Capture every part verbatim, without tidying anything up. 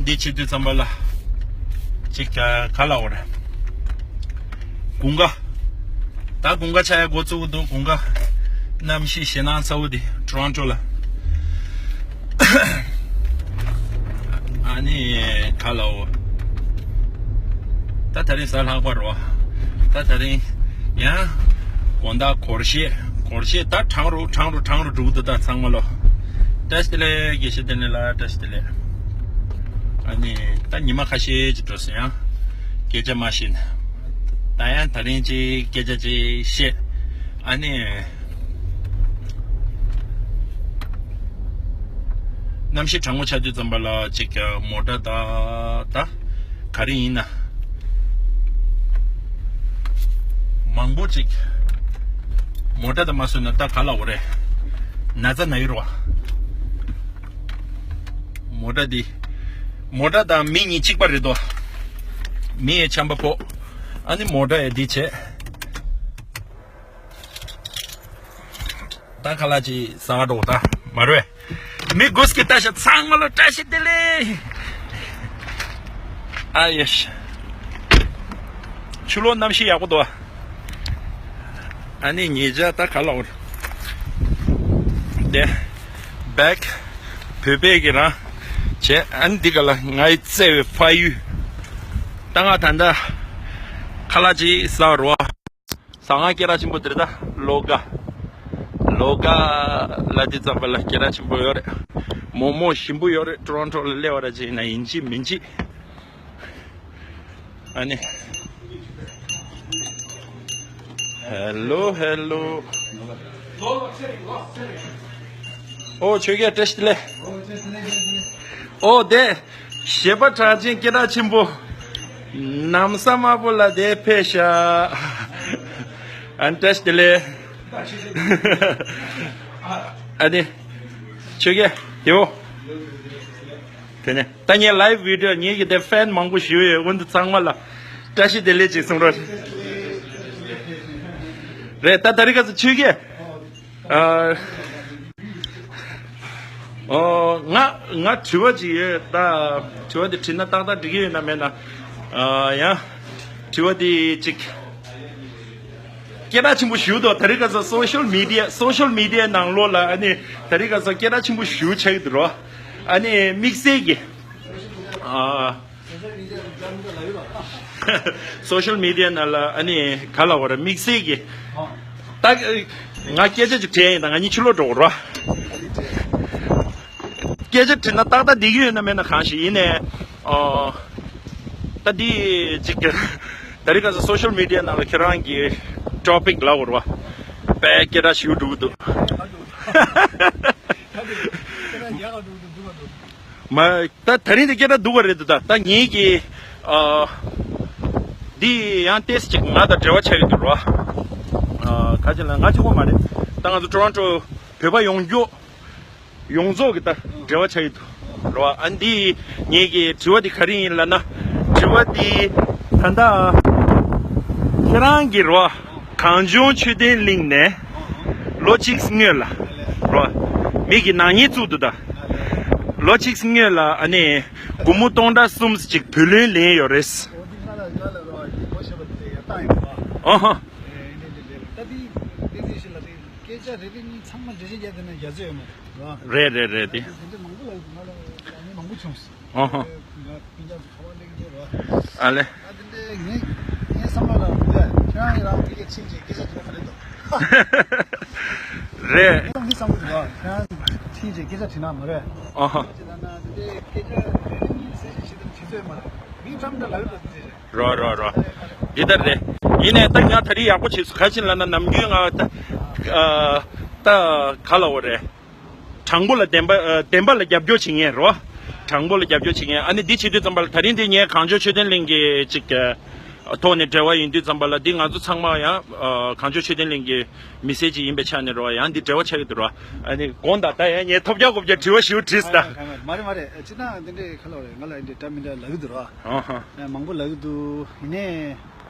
འདི་བྱེད་དུས་ཙམ་པ་ལ་ཅིག་ག་ལ་འོ་རེད། དགུན་ཁ། ད་དགུན་ཁ་ཆགས་ཡ་འགོ་བཙུགས་འདུག་དགུན་ཁ། གནམ་གཤིས་ཞེད་སྣང་ཚ་བོ་འདི་ཊོ་རོན་ཊོ་ལ། ཨ་ནི་ག་ལ་འོ། ད་དེ་རིང་གཟའ་ལྷག་པ་རོ། ད་དེ་རིང་ཡང་དགོང་དག་སྒོར་གཞས་སྒོར་གཞས་ད་གྲང་རུ་གྲང་རུ་གྲང་རུ་འགྲོ་གི་འདུག་ད་ཚང་མ་ལོ། བཀྲ་ཤིས་བདེ་ལེགས། དགེ་བཤེས་བདེ་ལེགས་ལགས། བཀྲ་ཤིས་བདེ་ལེགས། ཨ་ནི་ད་ཉི་མ་ཁ་ཤས་ཅིག་འགྲོ་སོང་ཡང་སྐད་ཆ་མ་བཤད་ན། ད་ཡང་དེ་རིང་ཅིག་སྐད་ཆ་ཅིག་བཤད། ཨ་ནི། གནམ་གཤིས་གྲང་མོ་ཆགས་དུས་ཙམ་པ་ལ་ཅིག་མོ་ཊ་ད་ད་ག་རེ་ཡིན་ན། མང་པོ་ཅིག་མོ་ཊ་ད་མ་བཟོས་ན་ད་ག་ལ་འོ་རེད། ན་ཚ་ན་ཡི་རོ། མོ་ཊ་འདི། མོ་ཊ་དང་མི་གཉིས་གཅིག་པ་རེད་དོ། མི་ཡི་ཆམ་པ་ཕོག་ཨ་ནི་མོ་ཊ་ཡི་འདི་བྱས། ད་ཁ་ལག་ཅིག་ཟ་བ་འགྲོ་ད་མ་རེད། མི་དགུ་སྐྱིད་ལྟ་ཤ་ཚང་མ་ལ་བཀྲ་ཤིས་བདེ་ལེགས། ཨ་ཡེ་ཤ། ཆུ་ལོག་གནམ་གཤིས་ཡག་པོ་འདུག་ཨ་ནི་ཉེ་ཆར་ད་ག་ལ་འོ། དེ། བེག་བོད་པས་ཀྱི་རང་བྱས། ཨ་ནི་འདི་ག་ལ་ངའི་བརྩེ་བའི་ཕ་ཡུལ། ད་ང་ད་ལྟ་ཁ་ལག་ཅིག་ཟ་རོ། ཟ་ཁང་སྐད་གྲགས་ཆེན་པོ་དེ་རེད་ད། ལོ་ག་ལོ་ག་ལ་དེ་ཙམ་པ་ལ་སྐད་གྲགས་ཆེན་པོ་ཡོད་རེད། མོག་མོག་ཞིམ་པོ་ཡོད་རེད། ཊོ་རོན་ཊོ་ལ་སླེབས་པ་ར་ཅིག་ཡིན་ན་ཡིན་གཅིག་མིན་གཅིག་ཨ་ནི། ཧེ་ལོ་ཧེ་ལོ། ཨོ་ཆོས་རྒྱལ་བཀྲ་ཤིས་བདེ་ལེགས། ཨོ་དེ། གཞས་པ་གྲགས་ཅན་སྐད་གྲགས་ཆེན་པོ། ནམ་བཟའ་དམར་པོ་ལ་དེ་ཕེབས་ཤག་ཨ་ནི་བཀྲ་ཤིས་བདེ་ལེགས། ཨ་ནི། ཆོས་རྒྱལ་དེའོ། དེ་ནས་ད་ངའི་ལའིབ་བི་ཌིའོ་ངེད་ཀྱི་དེ་ཕེན་མང་པོ་ཞིག་ཡོད། འོན་ཏེ་ཚང་མ་ལ་བཀྲ་ཤིས་བདེ་ལེགས་ཅིག་གསུང་རོགས། རེད་ད་ད་རེས་ཁ་སང་ཆོས་རྒྱལ། ཨ། ཨོ། ང་ང་དྲི་བ་ཅིག་ཡོད་ད། དྲི་བ་འདི་དྲིས་ན་ཏག་ཏག་འགྲིག་གི་ཡོད་ན་མེད་ན། ཨ། ཡང་། དྲི་བ་འདི་ཅིག་སྐད་གྲགས་ཆེན་པོ་ཞིག་འདུག་ད་རེས་ཁ་སང་སོ་ཤལ་མི་ཌི་ཡ་སོ་ཤལ་མི་ཌི་ཡའི་ནང་ལོགས་ལ་ཨ་ནི་ད་རེས་ཁ་སང་སྐད་གྲགས་ཆེན་པོ་ཞིག་ཆགས་ཀྱི་འདུག་རོ། ཨ་ནི་དམིགས་བསལ་གྱི། ཨ། སོ་ཤལ་མི་ཌི་ཡ་ནང་ལ་ཨ་ནི་ག་ལ་བ་ར་དམིགས་བསལ་གྱི། ད་ང་སྐད་ཆ་ཅིག་དྲན་ཡིན་ད། ང་གཉིས་ཕྱི་ལོགས་འགྲོ་རོགས། སྐད་ཆ་དྲིས་ན་ཏག་ཏག་འགྲིག་གི་ཡོད་ན་མེད་ན་གང་ཞིག་ཡིན་ནས། ཨོ། ད་འདི་ཅིག་ད་རེས་ཁ་སང་སོ་ཤལ་མི་ཌི་ཡ་ནང་ལ་ཁྱེད་རང་གི་ཊོ་པིག་ལབ་དགོས་རེད་བ། དཔེ་སྐད་གྲགས་ཞེ་པོ་འགྲོ་གི་འདུག་མ་ད་ད་རིང་འདི་སྐད་གྲགས་སྡུག་པ་རེད་འདུག་ད་ད་ངེད་ཀྱི་ཨ། འདི་ཡང་ཏོག་ཙམ་ཅིག་ང་དང་འབྲེལ་བ་ཆགས་ཀྱི་འདུག་རོ། ཨ། ག་ཅི་ལ་ང་གཅིག་པོ་མ་རེད། ད་ང་ཚོ་ཊོ་རོན་ཊོ་བོད་པ་ཡོངས་རྫོགས་ཡོངས་རྫོགས་ཀྱི་ད་འབྲེལ་བ་ཆགས་ཀྱི་འདུག་རོ། ཨ་འདི་ངེད་ཀྱི་དྲི་བ་འདི་ག་རེ་ཡིན་ལབ་ན། དྲི་བ་འདི་ད་ལྟ་ཁྱེད་རང་གི་རོ། གངས་ལྗོངས་མཆོད་རྟེན་གླིང་ནས་ལོ་གཅིག་སྔོན་ལ་རོ། མི་གི་ནག་ཉེས་བཙུགས་འདུག་ད། ལོ་གཅིག་སྔོན་ལ་ཨ་ནི་སྒོར་མོ་སྟོང་ཕྲག་གསུམ་ཅིག་བུ་ལོན་ལེན་ཡོད་རེད། འོ་འདི་ང་ལ་ང་ལ་རོ་ཡིན་པོ་ཞེས་པ་དེ་ཡར་བཏང་ཡོད་པ། ཨོ་ཧོ། ཨེ་འདི་འདི་འདི་ད་འདི་འདི་འདི་ཞིག་ལ་དེ་སྐད་ཆ་རེ་རེ་གཉིས་ཚང་མ་འགྲེལ་བཤད་རྒྱག་དེ་ན་རྒྱ་ཚོད་ཡོད་མ་རེད་རོ། རེད་རེད་རེད་དེ། དེ་འདྲ་མང་པོ་ལ་ང་ལ་ལ་ནི་མང་པོ་བྱུང་སོང་། ཨོ་ཧོ། ང་སྤུན་ཀྱག་ཚོ་ཁ་པར་སླེབས་ཀྱི་རེད་བ། ཨ་ལེ། ཨ་དེ་འདྲའི་ངས་ངའི་བསམ་བློ་ལ་འདུག་གས། ཁྱེད་རང་ཡི་རང་ཕ་གིར་ཕྱིན་རྗེས་སྐད་ཆ་དྲི་ན་ག་རེ་འདུག་རེད། ངས་ཀྱང་འདི་བསམ་གྱི་འདུག་ཁྱེད་རང་ཕྱིན་རྗེས་སྐད་ཆ་དྲི་ན་མ་རེད། ཨ་ཧ། ཅི་ལབ་ན་དེ་འདྲའི་སྐད་ཆ་རེ་རེ་གཉིས་གསལ་བཤད་བྱེད་དུས་དུས་ཚོད་མ་རེད། མི་ཁྲམ་འདྲ་ལབ་ཡོད་པ་དེ་རེད། རོ་རོ་རོ། འདི་ལྟར་རེད། ཡིན་ནའི་ད་ང་ད་རེས་ཡག་པོ་བྱས་སོང་། ག་ཅི་ལབ་ན་ནམ་རྒྱུན་ང་ད་ཨ་ད་ག་ལབ་དགོས་རེད། དྲང་པོ་ལ་བདེན་པ་ཨ་བདེན་པ་ལ་རྒྱབ་སྐྱོར་བྱེད་མཁན་རོ། དྲང་པོ་ལ་རྒྱབ་སྐྱོར་བྱེད་མཁན། ཨ་ནི་འདི་བྱེད་དུས་ཙམ་པ་ལ་ད་རིང་འདི་ངས་གངས་ལྗོངས་མཆོད་རྟེན་གླིང་གི་ཅིག་ཨ་ཐོག་ནས་འབྲེལ་བ་ཡིན་དུས་ཙམ་པ་ལ་འདི་ང་ཚོ་ཚང་མ་ཡང་ཨ་གངས་ལྗོངས་མཆོད་རྟེན་གླིང་གི་མི་སེར་ཅིག་ཡིན་པའི་ཆ་ནས་རོ། ཡང་འདི་འབྲེལ་བ་ཆགས་ཀྱི་འདུག་རོ། ཨ་ནི་དགོངས་དག་ད་ཡང་ངས་ཐོབ་རྒྱག་དགོས་རྒྱག་དྲི་བ་ཞིག་དྲིས་ད། མ་རེད་མ་རེད། སྤྱིར་བཏང་འདི་འདྲའི་ཁ་ལོ་རེད། ང་ལ་འདི་འདྲ་མི་འདྲ་ལབ་ཀྱི་འདུག་རོ། ཨ་ཧ། མང་པོ་ལབ་ཀྱི་འདུག་ཡིན་ནའི།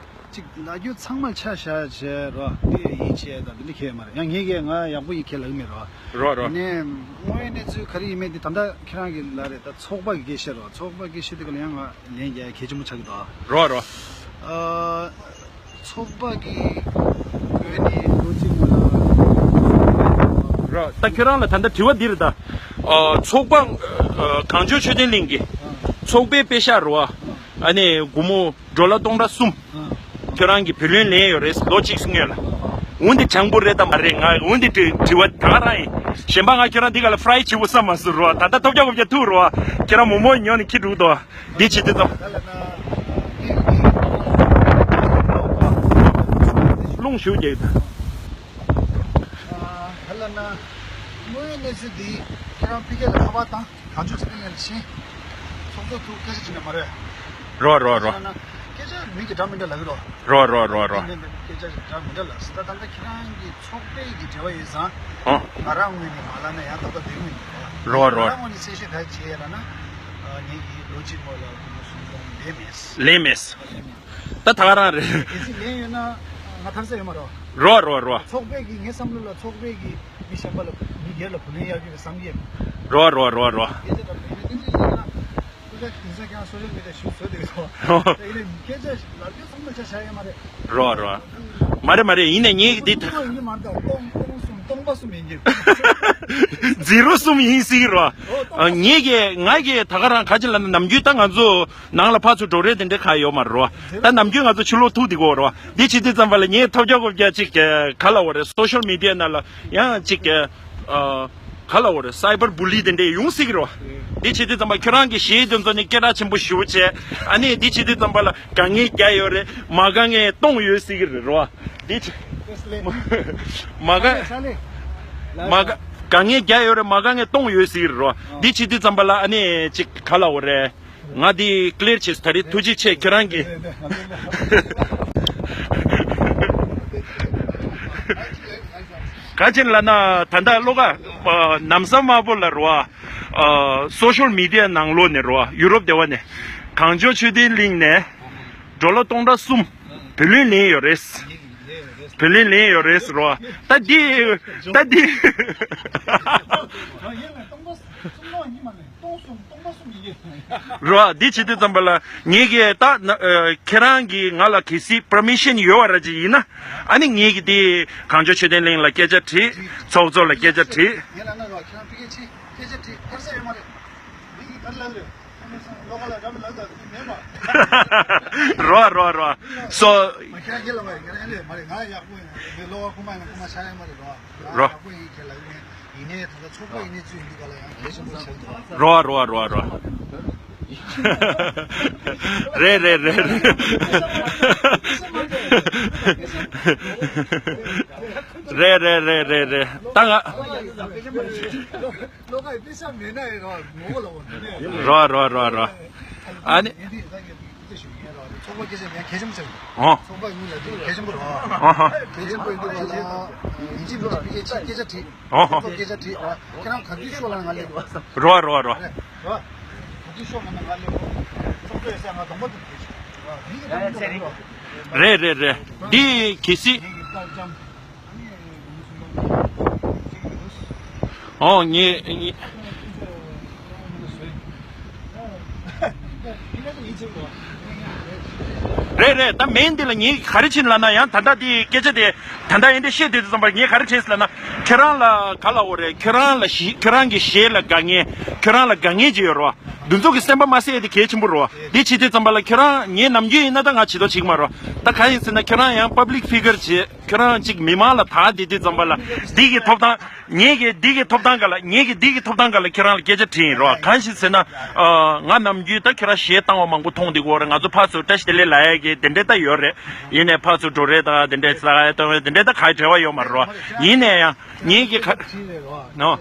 ཅིག་ལབ་རྒྱུ་ཚང་མ་ཆ་བཞག་བྱས་རོ། འདི་ཡིན་བྱས་དང་འདི་འདྲ་ཁྱེད་མ་རེད། ཡང་ངེད་ཀྱིས་ང་ཡག་པོ་ཡིན་ཁྱེད་ལབ་གི་མེད་རོ། རོ་རོ། ནས་དངོས་ཡོད་གནས་ཚུལ་ག་རེ་ཡིན་མིན་འདི་ད་ལྟ་ཁྱེད་རང་གི་ལ་རེད། ད་ཚོགས་པ་གི་སྐད་ཆ་རོ། ཚོགས་པ་གི་སྐད་ཆ་འདི་ག་ལ་ཡང་ང་ལན་རྒྱག་ཡ་གལ་ཆེན་པོ་ཆགས་ཀྱི་འདུག་རོ་རོ། ཨ། ཚོགས་པ་གི་ངོས་ནས་ལོ་གཅིག་སྔོན་ལ། རོ། ད་ཁྱོད་རང་ལ་ད་ལྟ་དྲི་བ་འདི་རེད་ད། ཨ། ཚོགས་པ། ཨ། གངས་ལྗོངས་ཆོས་ལྡན་གླིང་གི་ཚོགས་པའི་པེ་ཤག་རོ། ཨ་ནི་སྒོར་མོ་ཌོ་ལར་སྟོང་ཕྲག་གསུམ། ཁྱོད་རང་གིས་བུ་ལོན་ལེན་ཡོད་རེད། ལོ་གཅིག་སྔོན་ལ། འོན་ཏེ་བྱང་བུ་རེད་དམ་མ་རེད། ང་འོན་ཏེ་དྲི་དྲི་བ་ད་ག་རང་ཡིན། གཞན་པ་ང་ཁྱོད་རང་འདི་ག་ལ་ཕ་རའི་བྱེད་དགོས་བསམ་མ་སོང་རོ། ད་ལྟ་ཐོབ་རྒྱག་གོ་རྒྱག་ཐུག་རོ། ཁྱོད་རང་མོག་མོག་ཉོ་ནས་ཁྱི་འགྲོ་དོ། འདི་བྱེད་དུས་ཙམ། རླུང་ཞུགས་རྒྱག་ད། ཧ་ལ་ན། དངོས་ཡོད་གནས་ཚུལ་འདི་ཁྱེད་རང་ཕ་གི་ལ་ཁ་པར་བཏང་། གངས་ལྗོངས་ཆོས་ལྡན་གླིང་ལ་ཕྱིན། ཚོགས་གཙོ་ཐུག་སྐད་ཆ་དྲིས་ན་མ་རེད། རོ་རོ་རོ། ལབ་ན་སྐད་ཆ་མི་གི་འདྲ་མི་འདྲ་ལབ་གི་རོ། རོ་རོ་རོ་རོ། སྐད་ཆ་འདྲ་མི་འདྲ་ལབ་སོང་། ད་ད་ལྟ་ཁྱེད་རང་གི་ཚོགས་པའི་གི་འབྲེལ་བ་ཡོད་ཙང་། ཨོ། ང་རང་ངོས་ནས་མ་ལབ་ན་ཡང་ད་ལྟ་འདི་ངོས་ནས་རོ། རོ་རོ། ང་རང་ངོས་ནས་གསལ་བཤད་ག་རེ་བྱེད་ཡ་ལབ་ན། ངེད་ཀྱིས་ལོ་གཅིག་སྔོན་ལ་སྒོར་མོ་སུམ་སྟོང་ལེན་མེད། ལེན་མེད། ད་ད་ག་རང་རེད། གལ་སྲིད་ལེན་ཡོད་ན་ང་ཐབས་ཟད་ཡོད་མ་རེད། རོ་རོ་རོ། ཚོགས་པའི་གི་ངའི་བསམ་བློ་ལ་ཚོགས་པའི་གི་མི་གཞན་པ་ལ་མི་སྒེར་ལ་བུ་ལོན་གཡར་རྒྱུ་རེད་བསམ་གི་ཡོད། རོ་རོ་རོ་རོ། སྐད་ཆ་འདྲ་མི་འདྲ་ཡིན་ན། སྐུ་ཞབས་དེང་སང་ཁྱེད་རང་སོ་ཤལ་མི་ཌི་ཡ་ཞུ་བཟོས་འདུག་རོ། རོ། ད་ཡིན་ནའི་སྐད་ཆ་ལབ་རྒྱུ་ཚང་མ་ཆ་བཞག་ཡོད་མ་རེད། རོ་རོ། མ་རེད་མ་རེད། ཡིན་ནའི་ངེད་ཀྱི་འདི་ད། སྟོང་སྟོང་གསུམ་སྟོང་པ་གསུམ་ཡིན་གྱི། ཛི་རོ་གསུམ་ཡིན་སྲིད་རོ། ཨོ། སྟོང་པ་གསུམ། ངེད་ཀྱི་ང་གི་ད་ག་རང་ག་ཅི་ལབ་ན་ནམ་རྒྱུན་ད་ང་ཚོ་ནང་ལ་ཕར་ཚུར་འགྲོ་རེས་དེ་འདྲ་གང་ཡོད་མ་རེད་རོ། ད་ནམ་རྒྱུན་ང་ཚོ་ཕྱི་ལོགས་ཐུག་བསྡད་ཀྱི་ཡོད་རོ། འདི་བྱེད་དུས་ཙམ་པ་ལ་ངས་ཐོབ་རྒྱག་གོ་རྒྱག་ཅིག་ག་ལབ་དགོས་རེད། སོ་ཤལ་མི་ཌི་ཡ་ནང་ལ་ཡང་ཅིག་ག་ལབ་དགོས་རེད། སའི་བར་བུ་ལི་དེ་འདྲ་ཡོང་སྲིད་ཀྱི་རོ། འདི་བྱེད་དུས་ཙམ་པ་ཁྱོད་རང་གི་གཞས་དེ་ཚོ་ནི་སྐད་གྲགས་ཆེན་པོ་ཞེ་པོ་བྱས། ཨ་ནི་འདི་བྱེད་དུས་ཙམ་པ་ལ་དཀའ་ངལ་རྒྱག་ཡོད་རེད། མ་དཀའ་ངལ་གཏོང་ཡོད་སྲིད་ཀྱི་རེད་རོ། འདི་བྱེད། མ་དཀའ། མ་དཀའ། དཀའ་ངལ་རྒྱག་ཡོད་རེད། མ་དཀའ་ངལ་གཏོང་ཡོད་སྲིད་ཀྱི་རེད་རོ། འདི་བྱེད་དུས་ཙམ་པ་ལ་ཨ་ནི་ཅིག་ག་ལབ་དགོས་རེད། ང་འདི་ཀི་ལི་ཡར་བྱས་སོང་། ད་རེས་ཐུགས་རྗེ་ཆེ་ཁྱེད་རང་གིས། ག་ཅི་ལབ་ན་ད་ལྟ་བློ་དགའ་ནམ་བཟའ་དམར་པོ་ལ་རོ། སོ་ཤལ་མི་ཌི་ཡ་ནང་ལོགས་ནས་རོ། ཡུ་རོབ་སྡེ་བ་ནས་གངས་ལྗོངས་ཆོས་ལྡན་གླིང་ནས་ཌོ་ལར་སྟོང་ཕྲག་གསུམ་བུ་ལོན་ལེན་ཡོད་རེད། བུ་ལོན་ལེན་ཡོད་རེད་རོ། ད་འདི་ད་འདི། རོ། འདི་བྱེད་དུས་ཙམ་པ་ལ་ངེད་ཀྱིས་ད་ན་ཨ་ཁྱེད་རང་གིས་ང་ལ་གལ་སྲིད་པར་མི་ཤན་ཡོད་པ་ར་ཅིག་ཡིན་ན། ཨ་ནི་ངེད་ཀྱིས་དེ་གངས་ལྗོངས་ཆོས་ལྡན་གླིང་ལ་སྐད་ཆ་དྲིས། ཚོགས་གཙོ་ལ་སྐད་ཆ་དྲིས། ངས་ལབ་ན་རོ། ཁྱེད་རང་ཕ་གིར་ཕྱིན་སྐད་ཆ་དྲིས། ཕར་ས་ཡོད་མ་རེད། མི་གིས་ག་རེ་ལབ་རེད། ཨ་ནི་སང་བློ་དགའ་ལ་འདྲ་མི་ལབ་ད་དེ་མེད་པ། རོ་རོ་རོ། སོ། མ་ཁྱེད་རང་ཁྱེད་ལ་མ་རེད། ང་རང་ཨེ་ལས་མ་རེད། ང་ཡག་པོ་ཡིན། ངའི་བློ་དགའ་རྐུན་མ་ཡིན་ན་རྐུན་མ་ཆགས་ཡོད་མ་རེད་རོ། རོ། ཡག་པོ་ཡིན་ཁྱེད་ལ་ཡིན། ཡིན་ནའི་ད་ལྟ་ཚོགས་པ་ཡིན་ནའི་ཚུལ་ཡིན་འདུག་ག་ལ་ཡང་གལ་ཆེན་པོ་བྱེད་འདུག་རོ་རོ་རོ་རོ། རེད་རེད་རེད་རེད། རེད་རེད་རེད་རེད་རེད། ད་ང་། བློ་དགའ་པེ་ས་མེད་ན་ཡིན་རོ། ངོ་བོ་ལ་འོ་འདི་ནས། རོ་རོ་རོ་རོ། ཨ་ནི། ཚོགས་པ་སྐད་ཆ་ཡང་གལ་ཆེན་པོ་ཆགས་འདུག་ཨོ། ཚོགས་པ་གཉིས་ལ་འདི་གལ་ཆེན་པོ་རེད། ཨོ་ཧ། གལ་ཆེན་པོ་ཡིན་འདུག་ག་ལ། ཡིན་གཅིག་མིན་གཅིག་ཕ་གིར་ཕྱིན་སྐད་ཆ་དྲིས། ཨོ་ཧ། ཚོགས་གཙོ་སྐད་ཆ་དྲིས་རོ། ཁྱེད་རང་ག་དུས་ཤོག་ལ་ང་སླེབས། རོ་རོ་རོ། རེད་རོ། ག་དུས་ཤོག་ལ་ང་སླེབས། ཚོགས་གཙོ་ཡོད་སའི་ང་གདོང་པ་དེ་དྲིས། རོ། མི་གི་གདོང་པ་དེ་རོ། རེད་རེད་རེད། འདི་གལ་སྲིད། ངེད་ཀྱི་སྐར་ལྕམ། ཨོ་ངེད་ངེད། རེད་རེད། ད་མིང་འདི་ལ་ངས་ག་རེ་བྱས་ལབ་ན། ཡང་ད་ལྟ་འདི་སྐད་ཆ་དེ་ད་ལྟ་ཨེ་འདྲ་བཤད་དུས་ཙམ་པ་ངས་ག་རེ་དྲན་སོང་ལབ་ན། ཁྱེད་རང་ལ་ག་ལབ་དགོས་རེད། ཁྱེད་རང་ལ་ཞི་ཁྱེད་རང་གི་གཞས་ལ་དགའ་མཁན། ཁྱེད་རང་ལ་དགའ་མཁན་ཅིག་ཡོད་རེད་བ། འདི་ཚོ་གི་སེམས་པ་མ་གསལ་ཡ་དེ་གལ་ཆེན་པོ་རེད་བ། འདི་བྱེད་དུས་ཙམ་པ་ལ་ཁྱེད་རང་ངས་ནམ་རྒྱུན་ཡིན་ན་ད་ང་བྱེད་དོ་བྱེད་ཀྱི་མ་རེད་བ། ད་གང་ཡིན་ཟེར་ན་ཁྱེད་རང་ཡང་པབ་ལིག་ཕི་གར་བྱེད། ཁྱེད་རང་ཅིག་མི་མང་ལ་དར་བསྡད་དུས་ཙམ་པ་ལ་འདི་གི་ཐོབ་ཐང་། ངེད་ཀྱིས་འདི་གི་ཐོབ་ཐང་སྒང་ལ། ངེད་ཀྱིས་འདི་གི་ཐོབ་ཐང་སྒང་ལ་ཁྱེད་རང་ལ་སྐད་ཆ་དྲིས་ཡིན་རོགས། གང་ཞིག་ཟེར་ན། ཨ། ང་ནམ་རྒྱུན་ད་ཁྱེད་རང་གཞས་བཏང་བ་མང་པོ་མཐོང་བསྡད་ཀྱི་ཡོད་རེད། ང་ཚོ་ཕར་ཚུར་བཀྲ་ཤིས་བདེ་ལེགས་ལབ་ཡ་གི་དེ་འདྲས་ད་ཡོད་རེད། ཡིན་ནའི་ཕར་ཚུར་འགྲོ་རེས་དང་དེ་འདྲས་ཟ་ཡ་གཏོང་ཡ་དེ་འདྲས་ད་ག་ཡི་འབྲེལ་བ་ཡོད་མ་རེད་རོགས། ཡིན་ནའི་ཡང་ངེད་ཀྱིས་ག་ནོ།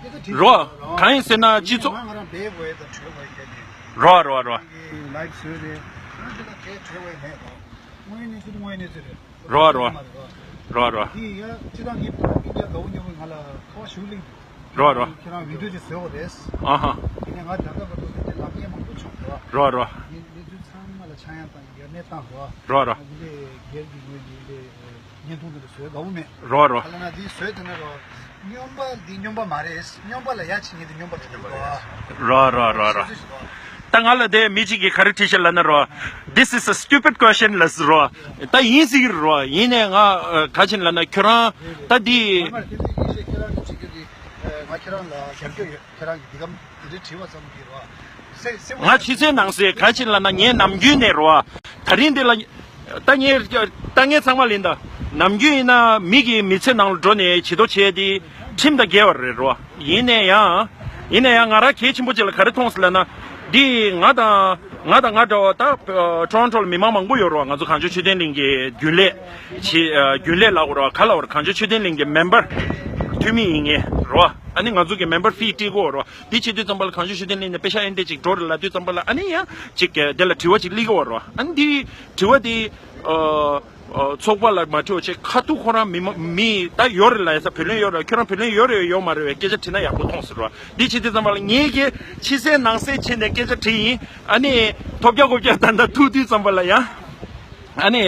རོགས། གང་ཡིན་ཟེར་ན་སྤྱི་ཚོགས། རོགས་རོགས་རོགས། དངོས་གནས་ཚུལ་དངོས་གནས་ཚུལ་རེད། རོ་རོ། རོ་རོ། འདི་ཡ་སྤྱི་བཏང་གི་ཕ་གི་རྒྱ་དགའ་བོ་ཉོ་གི་ང་ལ་ཁ་བ་ཞུ་གླེང་འདུག་རོ་རོ། ཁྱེད་རང་བི་ཌིའོ་ཅིག་བཟོས་པ་རེད། ཨ་ཧ། ཡིན་ནའི་ང་ད་ལྟ་བར་དུ་དེ་འདྲའི་ལབ་མཁན་མང་པོ་བྱུང་རོ། རོ་རོ། ངས་གནས་ཚུལ་ཚང་མ་ལ་ཆག་ཡང་བཏང་ཡོད། ནས་བཏང་རོགས། རོགས་རོགས། ཨ་འདི་འདྲའི་སྒེར་གྱི་ངོས་ནས་འདི་བརྙན་ཐུང་འདི་འདྲ་བཟོས་དགའ་བོ་མེད། རོགས་རོགས། ཨ་ལ་ན་འདི་བཟོས་དེ་ན་རོགས། སྨྱོན་པ་འདི་སྨྱོན་པ་མ་རེད། སྨྱོན་པ་ལ་ཡ་ཆི་ཉེ་འདི་སྨྱོན་པ་རེད་རོགས། རོགས་རོགས་རོགས་རོགས། ད་ང་ལ་དེ་མི་གཅིག་གིས་ག་རེ་དྲིས་ཤག་ལབ་ན་རོགས། This is a stupid question ལབ་རོགས། ད་ཡིན་སྲིད་ཀྱི་རོགས། ཡིན་ནའི་ང་ག་ཅིན་ལབ་ན་ཁྱོད་རང་ད་འདི། ང་ཁྱེད་རང་ལ་རྒྱབ་སྐྱོར་ཡོད། ཁྱེད་རང་གི་འདི་གམ་འདི་འདྲའི་དྲི་བ་ཙམ་གྱིས་རོ། སེ་སེ་ང་ཕྱི་གསལ་ནང་གསལ་ག་ཅིག་ལབ་ན་ངས་ནམ་རྒྱུན་ནས་རོ། ད་རིང་འདི་ལ་ད་ངས་ད་ངས་ཚང་མ་ལེན་ད། ནམ་རྒྱུན་ཡིན་ན་མི་གི་མི་ཚེ་ནང་ལ་འགྲོ་ནས་བྱི་དོ་བྱས་ཏེ་ཁྲིམས་དང་འགལ་བ་རེད་རོ། ཡིན་ནས་ཡང་ཡིན་ནས་ཡང་ང་རང་གལ་ཆེན་པོ་ཅིག་ལ་ག་རེ་མཐོང་སོང་ལབ་ན། འདི་ང་དང་ང་དང་ང་འདྲ་བ་ད་ཊོ་རོན་ཊོ་ལ་མི་མང་མང་པོ་ཡོད་རོ། ང་ཚོ་གངས་ལྗོངས་ཆོས་ལྡན་གླིང་གི་རྒྱུན་ལས་ཆེ་རྒྱུན་ལས་ལབ་དགོས་རོ། ག་ལབ་དགོས་རོ། གངས་ལྗོངས་ཆོས་ལྡན་གླིང་གི་མེམ་བར་འཐུས་མི་ཡིན་ངེས་རོ། ཨ་ནི་ང་ཚོ་གི་མེམ་བར་ཕི་སྤྲད་དགོས་རོ། འདི་བྱེད་དུས་ཙམ་པ་ལ་གངས་ལྗོངས་ཆོས་ལྡན་གླིང་ནས་པེ་ཤག་ཨེ་འདྲས་ཅིག་འགྲོ་རེད་ལབ་དུས་ཙམ་པ་ལ་ཨ་ནི་ཡང་ཅིག་དེ་ལ་དྲི་བ་ཅིག་སླེབས་ཀྱི་ཡོད་རེད་བ། ཨ་ནི་འདི་དྲི་བ་འདི་ཨ་ཨ་ཚོགས་པ་ལ་མ་དྲི་བ་བྱས་ཁ་ཐུག་ཁོ་རང་མི་མ་མི་ད་ཡོད་རེད་ལབ་ཡ་ས་བུ་ལོན་ཡོད་རེད། ཁྱོད་རང་བུ་ལོན་ཡོད་རེད་ཡོད་མ་རེད་བའི་སྐད་ཆ་དྲིས་ན་ཡག་པོ་མཐོང་ཟེར་བ། འདི་བྱེད་དུས་ཙམ་པ་ལ་ངེད་ཀྱིས་ཕྱི་གསལ་ནང་གསལ་བྱས་ནས་སྐད་ཆ་དྲིས་ཡིན། ཨ་ནི་ཐོབ་རྒྱག་གོ་རྒྱག་ད་ལྟ་ཐུག་དུས་ཙམ་པ་ལ་ཡང་ཨ་ནི།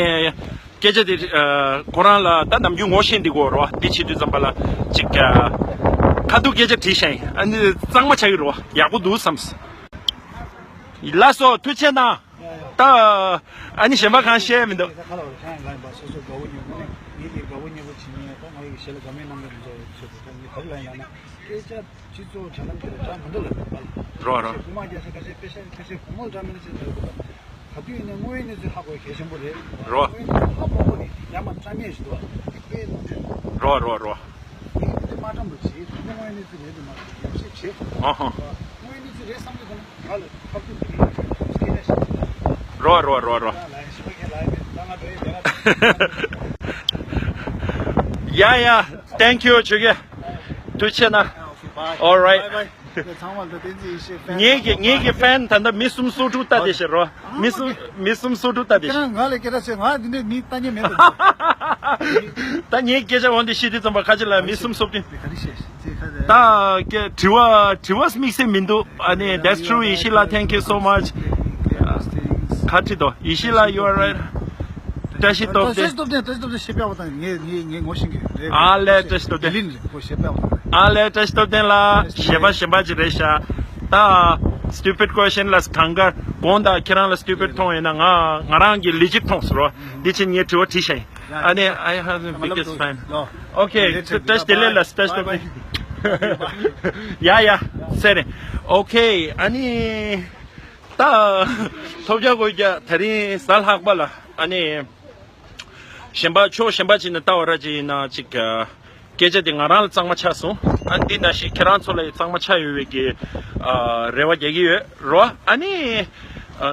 སྐད་ཆ་དེ་ཨ་ཁོ་རང་ལ་ད་ནམ་རྒྱུན་ངོ་ཤེས་འདི་གོ་རོ། འདི་བྱེད་དུས་ཙམ་པ་ལ་ཅིག་ཨ་ཁ་ཐུག་སྐད་ཆ་དྲིས་ཤིང་ཨ་ནི་གཙང་མ་ཆགས་ཀྱི་རོ། ཡག་པོ་འདུག་བསམས། ལགས་སོ་ཐུགས་རྗེ་གནང་། ད་ཨ་ནི་གཞན་པ་གང་བཤད་མི་འདུག་ཁ་ལ་བ་ཤང་ལ་ཡིན་པ་སོ་སོ་དགའ་བོ་ཉོ་གི་ནི་ངེད་ཀྱི་དགའ་བོ་ཉེ་པོ་བྱེད་ཉེ་ད་ང་ཡི་གཞི་ལ་དགའ་མོའི་རྣམ་པ་མི་འཛོ་ཚོད་དུ་ད་ངས་ག་རེ་ལ་ཡིན་ལ་ན་སྐད་ཆ་སྤྱི་ཚོགས་དྲ་ལམ་དེ་ལ་དྲ་མི་འདུག་ལ་ལ། རོ་རོ། དགུ་མ་རྒྱ་ཆེ་ཁ་ཤས་དཔེ་ཤ་ཁ་ཤས་དགུང་ལོ་འདྲ་མིན་ཆེ་ལ་ཡོད་པ། ག་དུས་ཡིན་ན་དངོས་ཡོད་གནས་ཚུལ་ཧ་གོ་གལ་ཆེན་པོ་རེད། རོ། དངོས་ཡོད་གནས་ཚུལ་ཧ་གོ་གོ་ནི་ཡ་མ་རྩ་མེད་ཞིག་འདུག་བ། དཔེ་ནོར་འཁྲུལ་འདུག་རོ་རོ་རོ། ངས་དེ་མ་དྲང་པོ་བྱེད་དུས་དངོས་ཡོད་གནས་ཚུལ་རེད་འདུག་མ་རེད་ཡང་ཤེས་བྱེད། ཨ་ཧ། དངོས་ཡོད་གནས་ཚུལ་རེད་བསམ་གྱི་འདུག་ན་ང་ལ་ཐབས་སྐྱོ་དེ་གས་སྐད་ཆ་ཞིག་རོ་རོ་རོ་རོ། ལ་ཡ་ཞིག་ག་ལ་ཡ་མེད་ད་ང་འགྲོ་ཡི་དེ་ན། ཡ་ཡ། Thank you ཆོས་རྒྱལ། ཐུགས་རྗེ་གནང་། All right. ཚང་མ་ལ་ད་བསྟན་འཛིན་ཡེ་ཤེས་ཕན་ངེད་ཀྱི་ངེད་ཀྱི་ཕན་ད་ལྟ་མི་སུམ་སོ་དྲུག་ལྟ་དེ་ཤེས་རོ། མི་སུམ་མི་སུམ་སོ་དྲུག་ལྟ་དེ་ཤེས། ང་ལ་སྐད་ཆ་བཤད་ང་འདི་འདྲའི་མི་ལྟ་མཁན་མེད་དོ། ད་ངའི་སྐད་ཆ་འོང་དེ་ཤེས་དུས་ཙམ་པ་ཁ་ཆེ་ལ་མི་སུམ་སོ་དྲུག་ད་སྐད་དྲི་བ་དྲི་བ་དམིགས་བསལ་མི་འདུག་ཨ་ནི་that's true ཡེ་ཤེས་ལ། Thank you so much. ཁ་ཁྲི་དོ་ཡེ་ཤེས་ལ། You are right. བཀྲ་ཤིས་སྟོབས་ལྡན། བཀྲ་ཤིས་སྟོབས་ལྡན། བཀྲ་ཤིས་སྟོབས་ལྡན་ཞེས་པ་དང་ངས་ངས་ངས་ངོ་ཤེས་ཀྱི་རེད། ཨ་ལས་བཀྲ་ཤིས་སྟོབས་ལྡན། ལིན་རེད་ཁོ་ཞེས་པ་དང་། ཨ་ལས་བཀྲ་ཤིས་སྟོབས་ལྡན་ལ་གཞས་པ་གཞན་པ་ཅིག་རེད་ཤག་ད་stupid question ལ་གང་གར་དགོངས་དག་ཁྱེད་རང་ལ་stupid མཐོང་ཡོད་ན་ང་ང་རང་གི་legit མཐོང་ཟེར་བ་འདི་ཕྱིན་ངས་དྲི་བ་དྲིས་ཤག་ཨ་ནི་I have the biggest fan. Okay བཀྲ་ཤིས་བདེ་ལེགས་ལ་བཀྲ་ཤིས་སྟོབས་ལྡན། ཡ་ཡ་སེ་རེད། Okay ཨ་ནི། ད་ཐོབ་རྒྱག་དགོས་རྒྱ་དེ་རིང་གཟའ་ལྷག་པ་ལ་ཨ་ནི་གཞན་པ་ཕྱོགས་གཞན་པ་ཅིག་ནས་ལྟ་བ་ར་ཅིག་ཡིན་ན་ཅིག་སྐད་ཆ་དེ་ང་རང་ལ་གཙང་མ་ཆགས་སོང་། ཨ་འདི་ནང་བཞིན་ཁྱེད་རང་ཚོ་ལ་ཡང་གཙང་མ་ཆགས་ཡོད་པའི་གི་རེ་བ་རྒྱག་གི་ཡོད་རོ། ཨ་ནི་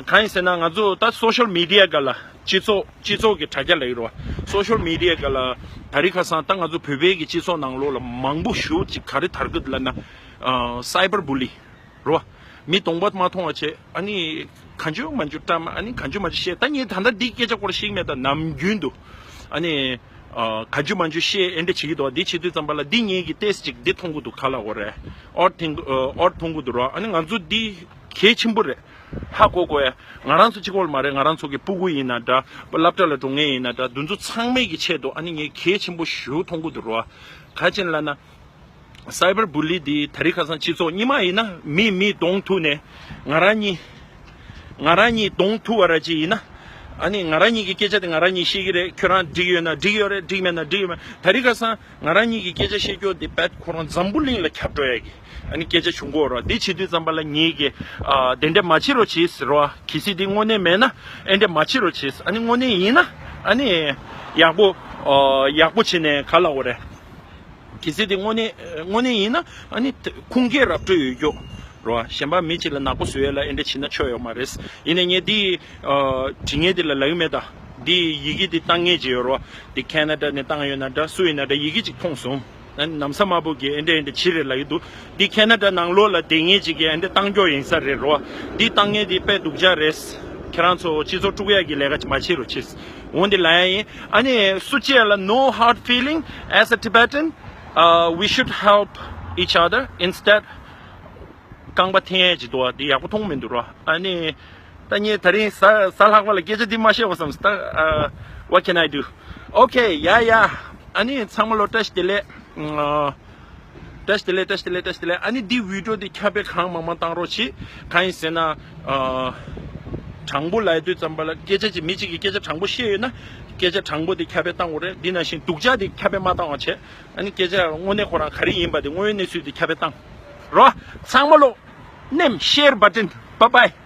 གང་ཡིན་ཟེར་ན་ང་ཚོ་ད་social media སྒང་ལ་སྤྱི་ཚོགས་སྤྱི་ཚོགས་ཀྱི་དྲ་རྒྱ་ལ་ཡོད་རོ། Social media སྒང་ལ་དེ་རིང་ཁ་སང་ད་ང་ཚོ་བོད་པའི་གི་སྤྱི་ཚོགས་ནང་ལོགས་ལ་མང་པོ་ཞེ་ཅིག་ག་རེ་དར་གི་འདུག་ལབ་ན་cyber bully རོ། མི་གདོང་པ་མ་མཐོང་བ་བྱས་ཨ་ནི་གང་བྱུང་མང་བྱུང་བཀྲམ་ཨ་ནི་གང་བྱུང་མང་བྱུང་བཤད། ད་ངས་ད་ལྟ་འདི་སྐད་ཆ་སྐོར་ཤེས་མེད། ད་ནམ་རྒྱུན་དུ་ཨ་ནི་གང་བྱུང་མང་བྱུང་བཤད་ཨེ་འདྲ་བྱེད་ཀྱི་འདུག་འདི་བྱེད་དུས་ཙམ་པ་ལ་འདི་ངེད་ཀྱི་ཏེས་ཅིག་འདི་མཐོང་གི་འདུག་ག་ལ་འོ་རེད། ཨོར་ཐེང་ཨོར་མཐོང་གི་འདུག་རོ། ཨ་ནི་ང་ཚོ་འདི་གལ་ཆེན་པོ་རེད། ཧ་གོ་དགོས་ཡ། ང་རང་ཚོ་གཅིག་པོ་མ་རེད། ང་རང་ཚོ་གི་སྤུ་གུ་ཡིན་ན་འདྲ་སློབ་གྲྭ་ལ་འགྲོ་མཁན་ཡིན་ན་འདྲ་འདི་ཚོ་ཚང་མའི་གི་ཆེད་དུ་ཨ་ནི་ངས་གལ་ཆེན་པོ་ཞེ་མཐོང་གི་འདུག་རོ། ག་ཅིན་ལབ་ན། Cyber bully འདི་དེ་རིང་ཁ་སང་སྤྱི་ཚོགས་སྔོན་མ་ཡིན་ན་མི་མི་གདོང་ཐུག་ནས་ང་རང་གཉིས་ང་རང་གཉིས་གདོང་ཐུག་པ་ར་ཅིག་ཡིན་ན་ཨ་ནི་ང་རང་གཉིས་ཀྱི་སྐད་ཆ་དེ་ང་རང་གཉིས་ཤེས་ཀྱི་རེད། ཁྱོད་རང་འགྲིག་ཡོད་ན་འགྲིག་ཡོད་རེད། འགྲིག་མེད་ན་འགྲིག་ཡོད་མེད། དེ་རིང་ཁ་སང་ང་རང་གཉིས་ཀྱི་སྐད་ཆ་བཤད་རྒྱུ་དེ་བེད་ཁོ་རང་འཛམ་བུ་གླིང་ལ་ཁྱབ་འགྲོ་ཡ་གི་ཨ་ནི་སྐད་ཆ་བྱུང་གོ་ར། དེ་བྱེད་དུས་ཙམ་པ་ལ་ངེད་ཀྱིས་ཨ་དེ་འདྲ་མ་བྱེད་རོགས་བྱེད་ཟེར་བ། གལ་སྲིད་དེ་དངོས་གནས་མེད་ན་ཨེ་འདྲ་མ་བྱེད་རོགས་བྱེད། ཨ་ནི་དངོས་གནས་ཡིན་ན་ཨ་ནི་ཡག་པོ་ཨ་ཡག་པོ་བྱས་ནས་ག་ལ་འོ་རེད། གལ་སྲིད་དེ་དངོས་གནས་དངོས་གནས་ཡིན་ན་ཨ་ནི་ཁུངས་སྐྱེལ་ར་སྤྲོད་ཡོད་རྒྱུ་རོ། གཞན་པ་མི་གཅིག་ལ་ནག་པོ་བཟོ་ཡས་ལ་ཨེ་འདྲ་བྱེད་ན་ཆོ་ཡོད་མ་རེད། ཡིན་ནའི་ངས་འདི་ཨ་དྲི་ངན་འདི་ལ་ལབ་ཀྱི་མེད་ད། འདི་ཡི་གེ་འདི་བཏང་མཁན་ཅིག་ཡོད་རོ། འདི་ཁེ་ན་ཌ་ནས་བཏང་ཡོད་ན་འདྲ་སུ་ཡིན་ན་འདྲ་ཡི་གེ་ཅིག་མཐོང་སོང་། ཨ་ནི་ནམ་ས་དམར་པོ་གིས་ཨེ་འདྲ་ཨེ་འདྲ་བྱེད་རེད་ལབ་ཀྱི་འདུག་འདི་ཁེ་ན་ཌ་ནང་ལོགས་ལ་བསྡད་མཁན་ཅིག་གིས་ཨེ་འདྲ་བཏང་རྒྱུ་ཡིན་ས་རེད་རོ། འདི་བཏང་མཁན་འདི་དཔེ་སྡུག་ཅག་རེད། ཁྱེད་རང་ཚོ་སྤྱི་ཚོགས་དཀྲུག་ཡག་གི་ལས་ཀ་ཅིག་མ་བྱེད་རོགས་བྱེད། འོ་འདི་ལབ་ཡ་ཡིན། ཨ་ནི་སུ་གཅིག་ལ་no hard feeling as a Tibetan. Uh, we should help each other instead. རྐང་པ་འཐེན་ཡས་ཅིག་འདུག་བ་འདི་ཡག་པོ་མཐོང་མི་འདུག་རོ། ཨ་ནི་ ད་ངས་ད་རིང་གཟའ་གཟའ་ལྷག་པ་ལ་སྐད་ཆ་འདི་མ་བཤད་པ་བསམས་ད། ཨ། What can I do? Okay, yeah, yeah. ཨ་ནི་ཚང་མ་ལོ་བཀྲ་ཤིས་བདེ་ལེགས། ཨ། བཀྲ་ཤིས་བདེ་ལེགས། བཀྲ་ཤིས་བདེ་ལེགས། བཀྲ་ཤིས་བདེ་ལེགས། ཨ་ནི་འདི་བི་ཌི་ཡོ་འདི་ཁྱབ་སྤེལ་གང་མང་མང་བཏང་རོགས་གྱིས། གང་ཡིན་ཟེར་ན། ཨ། དྲང་པོ་ལབ་དུས་ཙམ་པ་ལ་སྐད་ཆ་ཅིག་མི་གཅིག་གིས་སྐད་ཆ་དྲང་པོ་བཤད་ཡོད་ན། སྐད་ཆ་དྲང་པོ་དེ་ཁྱབ་སྤེལ་བཏང་དགོས་རེད། འདི་ནང་བཞིན་སྡུག་ཅག་དེ་ཁྱབ་སྤེལ་མ་བཏང་བ་བྱས། ཨ་ནི་སྐད་ཆ་དངོས་གནས་ཁོ་རང་ག་རེ་ཡིན་པ་དེ་དངོས་ཡོད་གནས་ཚུལ་དེ་ཁྱབ་སྤེལ་བཏང་རོགས། ཚང་མ་ལོ། ནེམ་ཤེར་བ་ཊན། Bye bye.